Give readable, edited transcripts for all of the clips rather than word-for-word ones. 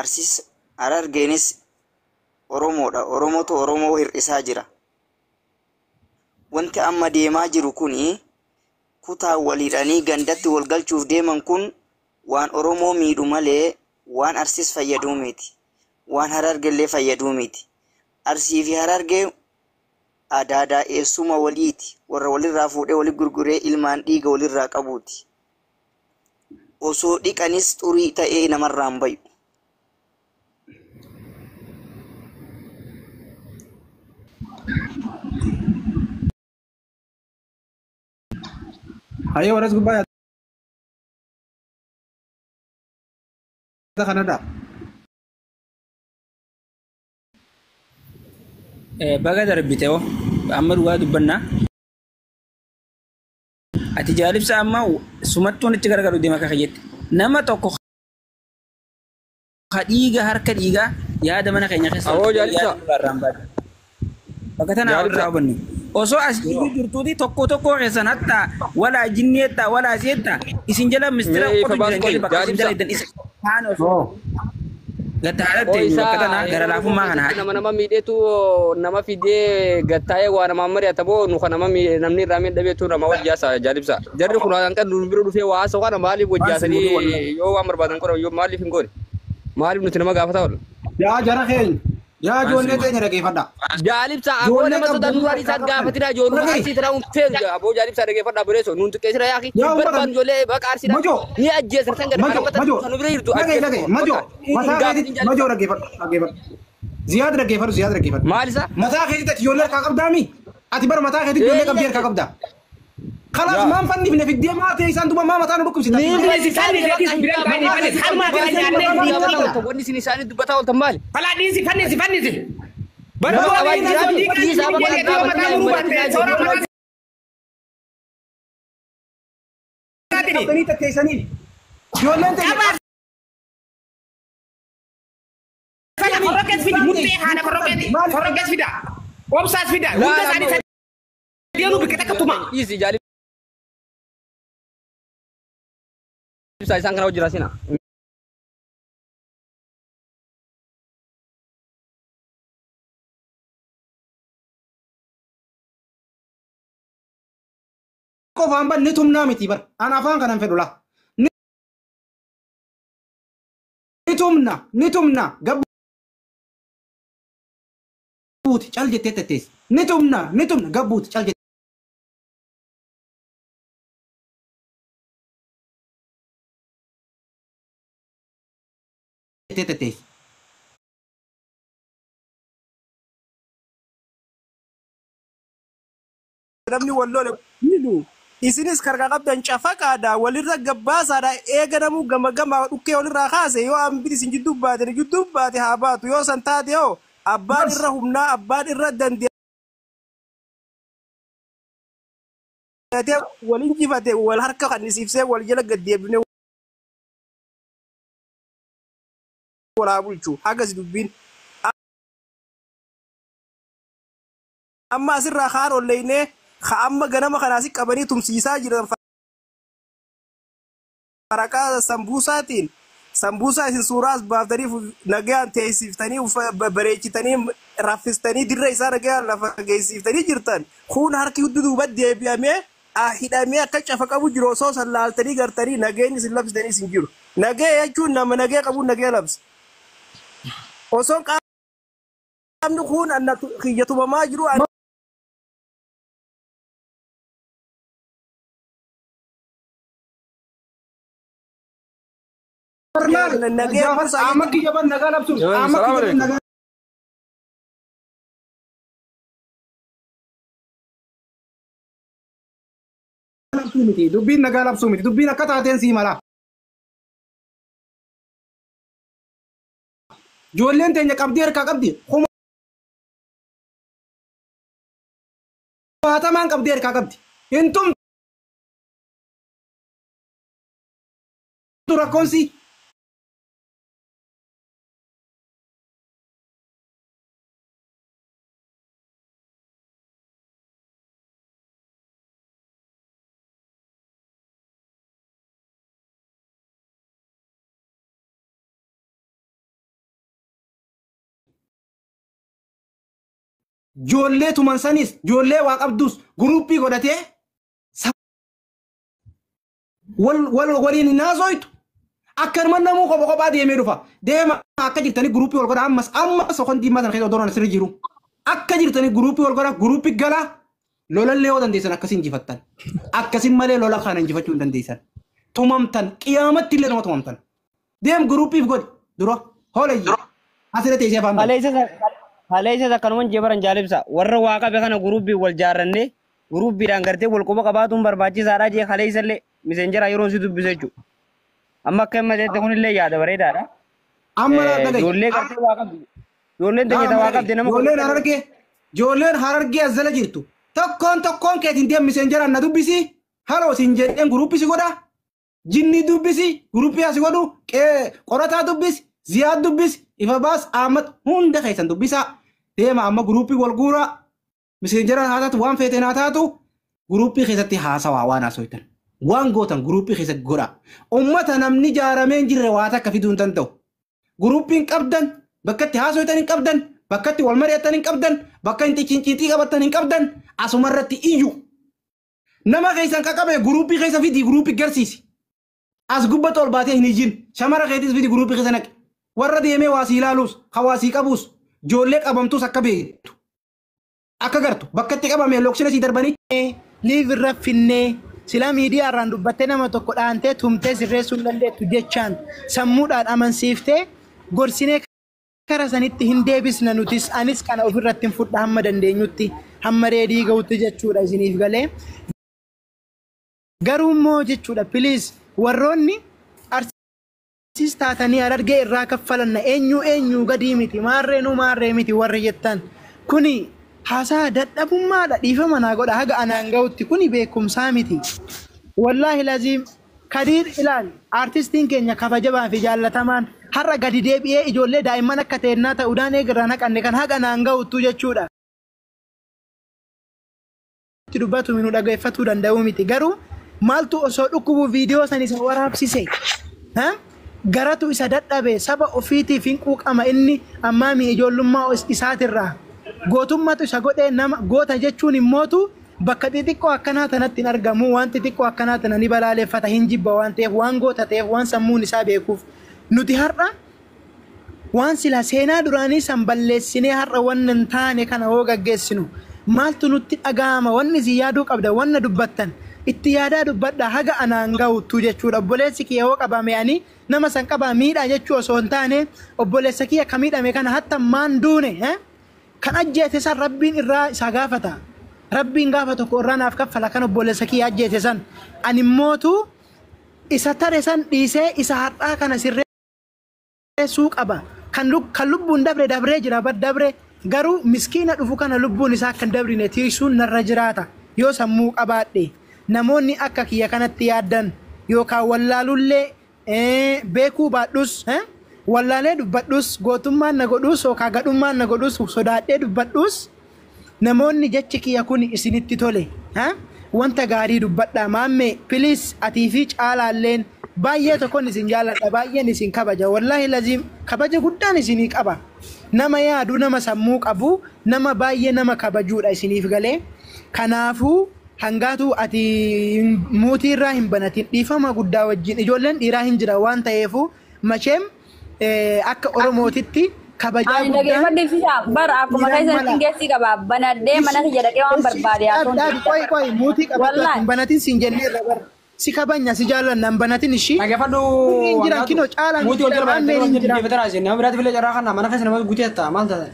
Arsiis Harargeenis Oromoodha. Oromootu Oromoo hir'isaa jira. Wanti amma deemaa jiru kuni kutaa waliidhanii gandatti wal galchuuf deeman kun waan Oromoo miidhu malee waan Arsiis fayyaduu miti. Waan Harargeellee fayyaduu miti. Arsii fi Harargee adaadaa eessuma waliiti. Warra walirraa fuudhee wali gurguree ilmaan dhiiga walirraa qabuuti. Osoo dhiqanis xurii ta'ee namarraan bayu. Hayyee warras gubbaa yaada kanadha. Baga darbite hoo amma dhugaa dubbannaa. Ati jaalibsa amma sumattuun itti gargaaru deema akka jette. Nama tokko ka dhiiga harka dhiigaa yaada mana keenya keessa Awoo jaalibsa. yaada nurraa baate. Bakka tana Jaalibsa. irraa hubanne. Osoo as jiru jirtuuti tokko tokko keessan hatta walaa jinni hatta walaa si hatta isin jala mistira Mee ifa qotu baas jiran qoy jedhe bakka isin jaalibsa. jala iddan isa kaan osoo gattaadhatte Qoy bakka tana isaa gara yeroo laafummaa kana keessatti nama nama miidheetu nama fidee gattaa'ee waa namaan mari'ata moo nu kan nama namni irraa miidhameetu nama wajjaasa jaalibsa. Jarri kun hanqa nu bira dhufee waa haasa'u kana maaliif wajjaasanii yoo waan barbaadan godhan yoo maaliif hin goone? Maaliif nuti nama gaafataa oolla? Yaa jara keenya. Yaa ijoollee teenya dhageeffadha. Jaalibsa aboo Ijoollee nama sodaa qabdu nurraan isaan gaafatina ijoollee Dhagahi. arsii tanaa hin feenu aboo jaalibsa dhageeffadha boreeso nuun xiqqeessina yaaki Yaa uummata. barbaadu ijoollee baqa arsiidha Majoo. ni ajjeesan san gadi Majo, majo. kan bira jirtu Dhagahi, dhagahi. Majo. Mataa keetitti majo dhaggeeffadhu. Dhaggeeffadhu. Ziyaad dhaggeeffadhu, Ziyaad dhaggeeffadhu. Maal isa? Mataa keetitti ati ijoollee harkaa qabdaami? Ati bara mataa keetitti ijoollee qabdee harkaa qabdaa? Kalaas maan fannifne fiddee maa ta'e isaan duuba maa mataa nu dhukkubsita? Fannisi, fannisi, atis bira fannisi, fannisi. Harmaa fi nyaannee dhiibbaa. Wanni isin isaanii dubbataa ooltan maali? Falaa dhiisi, fannisi, fannisi. Bara Nama du'a qabaa dhiisaa jiraatu, dhiigaa dhiisaa bakka dhiigaa mataa muruu baatte, soora mataa isaatiin. Qabdanii tatteessanii. Ijoolleen teenya Qabaa sana korroqees fidi, murtee haadha korroqeeti. Korroqees fida. Obsaas fida. Hunda isaanii sadeenuu bikka takka tuma. Dhiisi jaalibsa isaan kana hojjira sina. Qofaan ban ni tumnaa miti bar. An afaan kanan fedhu laa. Ni tumna, ni tumna. Gabbuuti cal jettee tetteessi. Ni tumna, ni tumna. Gabbuuti cal jettee tetteessi. Namni wal lole miidhu isinis karqa qabdan cafaqaadha walirra gabbaasaadha eega namuu gama gama dhukkee walirraa kaase yoo hambiri isin jidduu baate jidduu baate haa baatu yoo san taate hoo abbaan irra humnaa abbaan irra dandeetee wal injifate wal harka kan isiifsee wal jala gaddeebine wal haa bulchu hagas dubbiin amma asirraa kaan olleynee ka amma ganama kanaasi qabanii tumsiisaa jiran faraqaa sambuusaatiin sambuusaa isin suuraa as baaftanii nagaan teessiftanii bareechitanii raffistanii dirra isaa nagaan lafa geessiftanii jirtan kun harki hundi duuba deebi'amee hidhamee akka cafa qabu jiru osoo san laaltanii gartanii nageenyi isin labsitanii isin jiru. Nagee jechuun nama nagee qabu nagee labsa. Osoo qaamni kun kiyya tumamaa jiru nagee Jaafar amma kiyya ban nagaa labsuun. Amma Salaam kiyya ban alaikum. nagaa labsuu miti. Dubbiin nagaa labsuu miti. Dubbiin akka taateen sii mala. Ijoolleen teenya qabdii harkaa qabdi. Kumaatamaan qabdii harkaa qabdi. Hin tumtu rakkoonsi. Ijoollee tuman sanis ijoollee waa qabdus guruppii godhatee waliin hin haasoytu. Akkanuma namuu kopha kophaa deemee dhufa. Deema akka jirtanii guruppii wal godha ammas ammas sokon diimaa sana keessa odoon asirra jiru. Akka jirtanii guruppii wal godha guruppii gala lolallee yoo dandeessan akkasiin injifattan. Akkasin malee lola kana injifachuu hin dandeessan. Tumamtan qiyaamatti illee nama tumamtan. Deem guruppiif godhi dura hoolayyi. Asirra teessee afaan bana. Kaleessa akkanuman jebaran jaalibsa warra waa qabe kana gurupbii wal jaarrannee guruppiidhaan gartee wal quba qabaatuun barbaachisaadha jee kaleessa illee miseenjara yeroo si dubbise jechuudha. Amma akka hin mateette kunillee yaada bareedaadha. Amma dhagahi. Ijoollee gartee waa qabdi. Ijoolleen teenya waa qabdi nama. Ijoolleen harargee ijoolleen harargee as jala jirtu. Tokkoon tokkoon keetiin deem miseenjaraan na dubbisi. Haloo siin jedheen guruppii si godha. Jinni dubbisi guruppii asi godhu qorataa dubbisi ziyaad dubbisi ifa baas Ahmad hunda keessan dubbisaa. Deema amma guruppii wal guuraa miseenjaraan haa taatu waan feeteen haa taatu guruppii keessatti haasawaa waan haasoitan. Waan gootan guruppii keessatti godha. Uummata namni jaaramee hin jirre waa takka fiduu hin danda'u. Guruppiin qabdan bakka itti haasoitan hin qabdan bakka itti wal mari'attan hin qabdan bakka itti cinciixii qabattan hin qabdan asumarratti iyyu. Nama keessan qaqabe guruppii keessa fidi guruppii garsiisi. As gubbatti ol baatee hin ijjin shamara keetis fidi guruppii keessa naqi. Warra deemee waasii ilaaluus hawaasii qabuus ijoollee qabamtuus akka beektu akka gartu bakka itti qabame loksina sii darbanii. Liif irra finnee sila miidiyaa irraan dubbattee nama tokko dhaantee tumtee sirreessuu hin dandeettu jechaan sammuudhaan amansiiftee gorsinee kara sanitti hin deebisna nutis anis kana ofirratti hin fudha hamma dandeenyutti hamma reedii ga'utti jechuudha isiniif galee. Garuu immoo jechuudha piliis warroonni arsiis taatanii harargee irraa kaffalanna eenyu eenyu gadii miti maarree nu maarree miti warri jettan kuni haasaa dadhabummaadha dhiifama naa godha haga anaan ga'utti kuni beekumsaa miti. Wallaahi laziim Kadiir ilaal aartistiin keenya kabajabaa fi jaallatamaan har'a gadi deebi'ee ijoollee daa'imman akka teennaa ta'uudhaan eegirraan haqanne kan haga anaan ga'uttu jechuudha. Itti dubbatu nu dhaggeeffatuu danda'uu miti garuu maaltu osoo dhukkubu viidiyoo san isa waraabsise garatu isa dadhabe saba ofiitiif hin quuqama inni ammaami ijoollummaa isaatirraa gootummatu isa godhee nama goota jechuun immootu bakka xixiqqoo akkanaa tanatti hin argamu waan xixiqqoo akkanaa tana ni balaaleffata hin jibba waan ta'eef waan goota ta'eef waan sammuun isaa beekuuf nuti har'a waan sila seenaa duraanii san balleessinee har'a wanna hin taane kana hoo gaggeessinu maaltu nutti dhaga'ama wanni isin yaaduu qabda wanna dubbattan itti yaadaa dubbadha haga anaan ga'uttu jechuudha obboleessi kiyya hoo qabame ani nama san qabaa miidhaa jechuu osoo hin taane obboleessa kiyya ka miidhame kana hatta maan duune kan ajjeete san rabbiin irraa isa gaafata rabbiin gaafa tokko irraa naaf kaffala kan obboleessa kiyya ajjeete san ani immootu isa tare san dhiisee isa har'aa kana sirreessuu qaba kan lubbuun dabre dabree jira bar dabre garuu miskiina dhufu kana lubbuun isaa kan dabrine tiisuun narra jiraata yoo sammuu qabaadhe namoonni akka kiyya kanatti yaaddan yookaan wallaalullee beekuu baadhus wallaalee dubbadhus gootummaan na godhus yookaan gadhummaan na godhus sodaadhee dubbadhus namoonni jechi kiyya kun isinitti tole wanta gaarii dubbadha maammee piliis atii fi caalaalleen baay'ee tokkoon isin jaalladha baay'een isin kabaja wallaahi laziim kabaja guddaan isinii qaba nama yaadu nama sammuu qabu nama baay'ee nama kabajuudha isiniif galee kanaafuu hangaatu ati muutii irraa hin banatin dhiifama guddaa wajjin ijoolleen dhiiraa hin jira waan ta'eefu macheem akka Oromootitti kabajaa Ani guddaan dhaggeeffadhu bara akkuma dhiiraan keessa mala. geessi qaba banadhee mana kiyya dhaqee waan barbaade haa ta'u. Dhaabi qoy qoy muutii qabadhu ati Wallaahi. hin banatin siin jennee irra bara. Si kabanya si jaallanna hin banatin ishii. Dhaggeeffadhu Hin jiran kinoo caalaan hin muutii wal jira jala maammeen hin jira. deebifatara isin nama biraatti filee carraa kana mana keessa nama guutee ta'a maal taatan.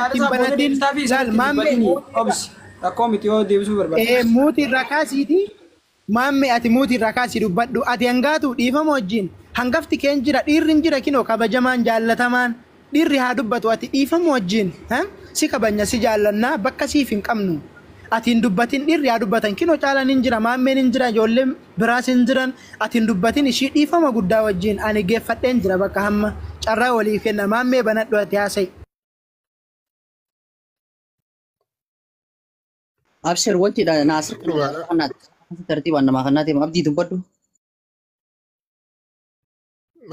Ati hin banatin laal maammee. Obsi rakkoo miti yoo deebisuu barbaade. Muutii irraa kaasiiti. Maammee ati muutii irraa kaasii dubbadhu. Ati hangaatu dhiifama wajjin. Hangafti keen jira dhiirri hin jira kinoo kabajamaan jaallatamaan. Dhiirri haa dubbatu ati dhiifama wajjin. Si kabanya si jaallannaa bakka siif hin qabnu. Ati hin dubbatin dhiirri haa dubbatan kinoo caalaan hin jira maammeen hin jira ijoolleen biraas hin jiran. Ati hin dubbatin ishii dhiifama guddaa wajjin ani geeffadheen jira bakka hamma carraa walii kenna maammee banadhu ati haasa'i. Abshir wanti naasir tartiibaan namaa kannaatiif abdii dubbadhu.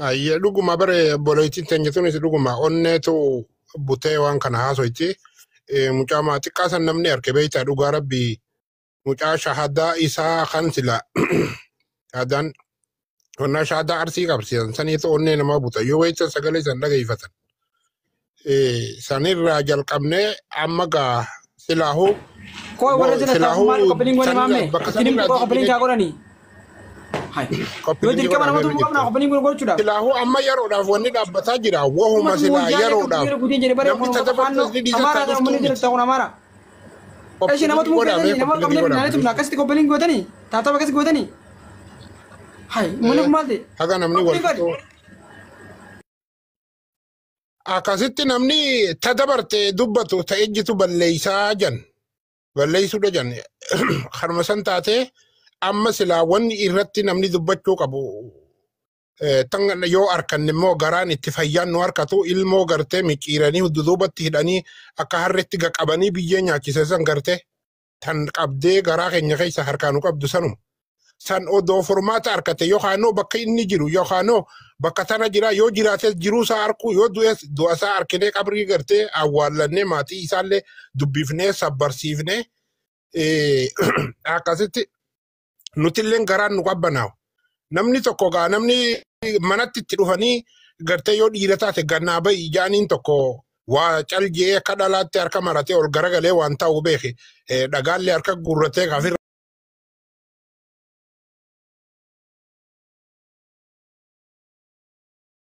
Ayyee dhuguma bare obboleettiin teenya tunis dhuguma onneetu butee waan kana haasoyti. Mucaa maa xiqqaa san namni arke beektaa dhugaa rabbii mucaa shahadaa isaa kan sila shahadaan qonnaa shahadaa arsii qabsiisan saniitu onnee namaa buta yoo beektan sagalee san dhageeffatan. Sanirraa jalqabnee amma gaa silaahuu Koo warra jala taa'u maal silaahuu qophiin goone sanirraa maamme? bakka Itti nimtu sanirraa koo qophiin deebinee kaa godhani. Hai. Yoo qophiin dirqama godhamee namatu qabna jirtu. qophiin kun gochuudhaaf. Silaahuu amma yeroodhaaf wanni dhaabbataa jira wahuma Ummatu silaa wayyaanee qabdu yeroodhaaf jira guutiin jedhe bare namni kun ummata faannoo tadabartes ni dhiisa Amaaraa ta ta'e uummanni dhuftuu jira miti. ta'uun Amaaraa. Eshi Qophiin namatu muu godhamee feetanii nama qophiin qabnee godhamee. finnaanii tumna akkasitti qophiin gootanii taataba akkasi gootanii. Hai uummanni kun maal ta'e? Haga namni wal Qophiin godhi. fixuu. Akkasitti namni tadabarte dubbatu ta ejjitu balleeysaa jan balleeysuudha jan harma san taatee amma silaa wanni irratti namni dubbachuu qabu tan yoo arkanne immoo garaan itti fayyaan nu harkatu ilmoo gartee micciiranii dudduubatti hidhanii akka harreetti gaqabanii biyyee nyaachise san gartee tan qabdee garaa keenya keessa harkaa nu qabdu sanuma. San odoo furmaata argate yookaanoo bakka inni jiru yookaanoo bakka tana jira yoo jiraates jiruu isaa arkuu yoo du'es du'a isaa arkinee qabrii gartee awwaallannee maatii isaallee dubbifnee sabbarsiifnee akkasitti nutilleen garaan nu qabbanaa'u. Namni tokko gaa namni manatti itti dhufanii gartee yoo dhiira taate gannaa ba'i jaaniin tokko waa cal je'ee akka dhalaatti harka maratee ol garagalee waan ta'u beeke dhagaallee harka guurratee kafirra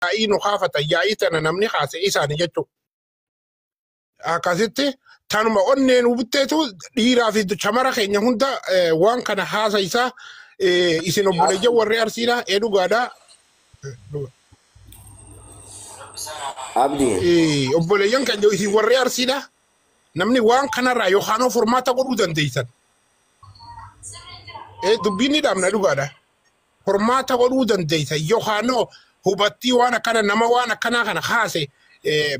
yaa'ii nu kaafatan yaa'ii tana namni kaase isaani jechuudha. Akkasitti tanuma onneen hubteetu dhiiraa fi shamara keenya hunda waan kana haasa isaa isin obboleeyyan warri arsiidha ee dhugaadha. Abdi. Obboleeyyan keenya isin warri arsiidha. Namni waan kanarraa yookaan furmaata godhuu dandeessan. Dubbiin ni dhaabna dhugaadha. Furmaata godhuu dandeessan yookaan hubattii waan akkana nama waan akkanaa kana kaase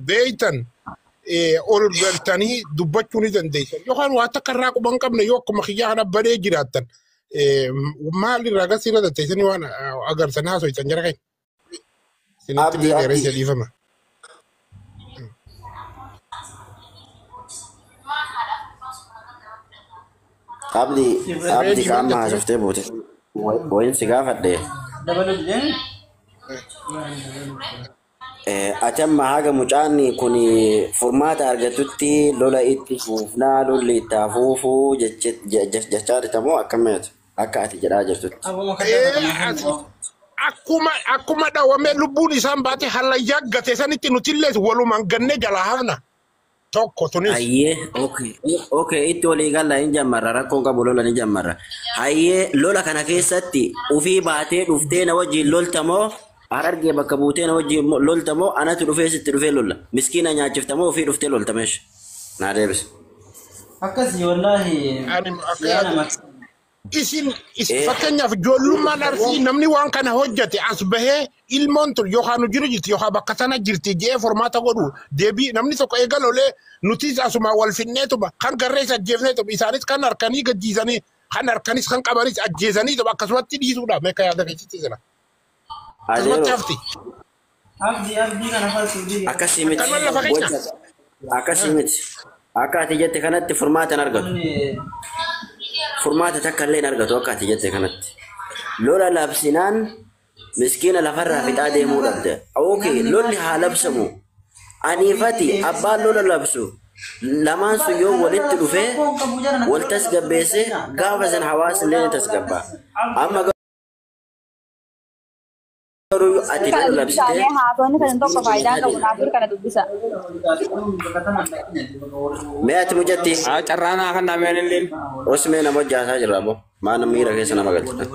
beeytan ol galtanii dubbachuu ni dandeessan. Yookaan waan takka irraa quba hin qabne yoo akkuma kiyyaa kana badee jiraattan maal irraa agarsiirra dandeessanii waan agarsan haasoitan jara keenya. Isinitti Abdi illee Abdi. dheeressa dhiifama. Abdi Abdi Reedii maal qaama jette? haasoftee buute. Wayin si gaafadhe. Ati amma haga mucaan kun furmaata argatutti lola itti fuufnaa lolli itti hafuufuu jechaa jirta moo akkamitti akka ati jedhaa jirtutti. Akkuma akkuma dhawamee lubbuun isaan baate hallayyaa gate sanitti nutillee walumaan gannee jalaa hafna. Tokko tunis. Hayyee okay okay itti walii galla hin jammarra rakkoon qabu lola ni jammarra. Hayyee lola kana keessatti ufii baatee dhuftee na wajjin lolta moo harargee bakka buutee na wajjin lolta moo anatu dhufee sitti dhufee lolla miskiina nyaachifta moo ufii dhuftee lolta meesha naa deebise. Akkasii wallaahi Ani akka yaa yaadu nama isin fakkeenyaaf ijoollummaan arsii namni waan kana hojjate as bahee ilmoon tun yookaan nu jiru jirti yookaan bakka sana jirti je'ee formaata godhu deebii namni tokko eega lolee nutis asuma wal finneetuma kan garrees ajjeefneetuma isaanis kan harkanii gajjiisanii kan harkanis kan qabanis ajjeesaniituma akkasumatti dhiisuudha meeqa yaada keessatti jira. Akkasumatti Adeero hafti. abdii abdii kana faltuu dide. akkasii miti Akkanuma lafa keenya. gocha akkasii miti akka ati jette kanatti furmaata hin argatu. Furmaata takka illee hin argatu akka ati jette kanatti. Lola labsinaan miskiina lafarraa fixaa deemuu dhabde. Okay, lolli haa labsamu. Aniifati abbaan lola labsu lamaan sun yoo walitti dhufee wal tasgabbeesse gaafa san hawaasni illee ni tasgabbaa. Amma garuu ati Kana lola dubbisaalee labsitee haasawni kan tokko miskiina faayidaa nyaataa qabu naafur kana dubbisa. Mee ati mujatti Carraanaa kan naameen illee. osmee nama hojjaataa jirra moo maa nama miira keessa nama galchita.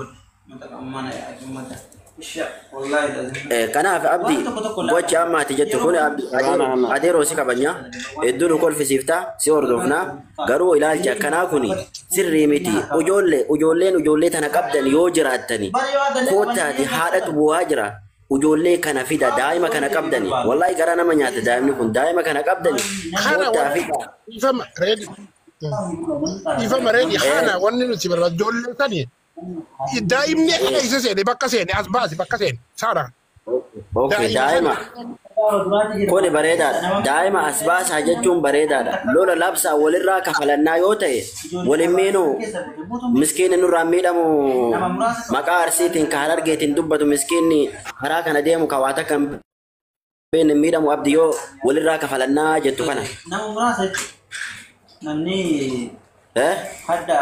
Kanaaf abdi gochi amma ati jettu kun adeeroo si kabajna hedduu nu kolfisiifta si hordofna garuu ilaalchi akkanaa kun sirrii miti ujoollee ujoolleen ujoollee tana qabdan yoo jiraattani koottaati haadhatu bu'aa jira ujoollee kana fida daa'ima kana qabdani wallaahi garaa nama nyaata daa'imni kun daa'ima kana qabdani Kana koottaa wanni fida. ifama reedi ifama reedi kana wanni nuti barbaadu ijoollee sani daa'imni akka isa seene bakka seene as baasi bakka seene saara Okay daa'ima daa'ima sana Kuni bareedaadha. Daa'ima as baasaa jechuun bareedaadha. Lola labsaa walirraa kafalannaa yoo ta'e waliin miinuu miskiinni nurraa miidhamu maqaa arsiitiin ka harargeetiin dubbatu miskiinni karaa kana deemu ka waa takka hin beekne miidhamu abdi yoo walirraa kafalannaa jettu kana. Nama muraasa jechuudha. Namni Eh? hadda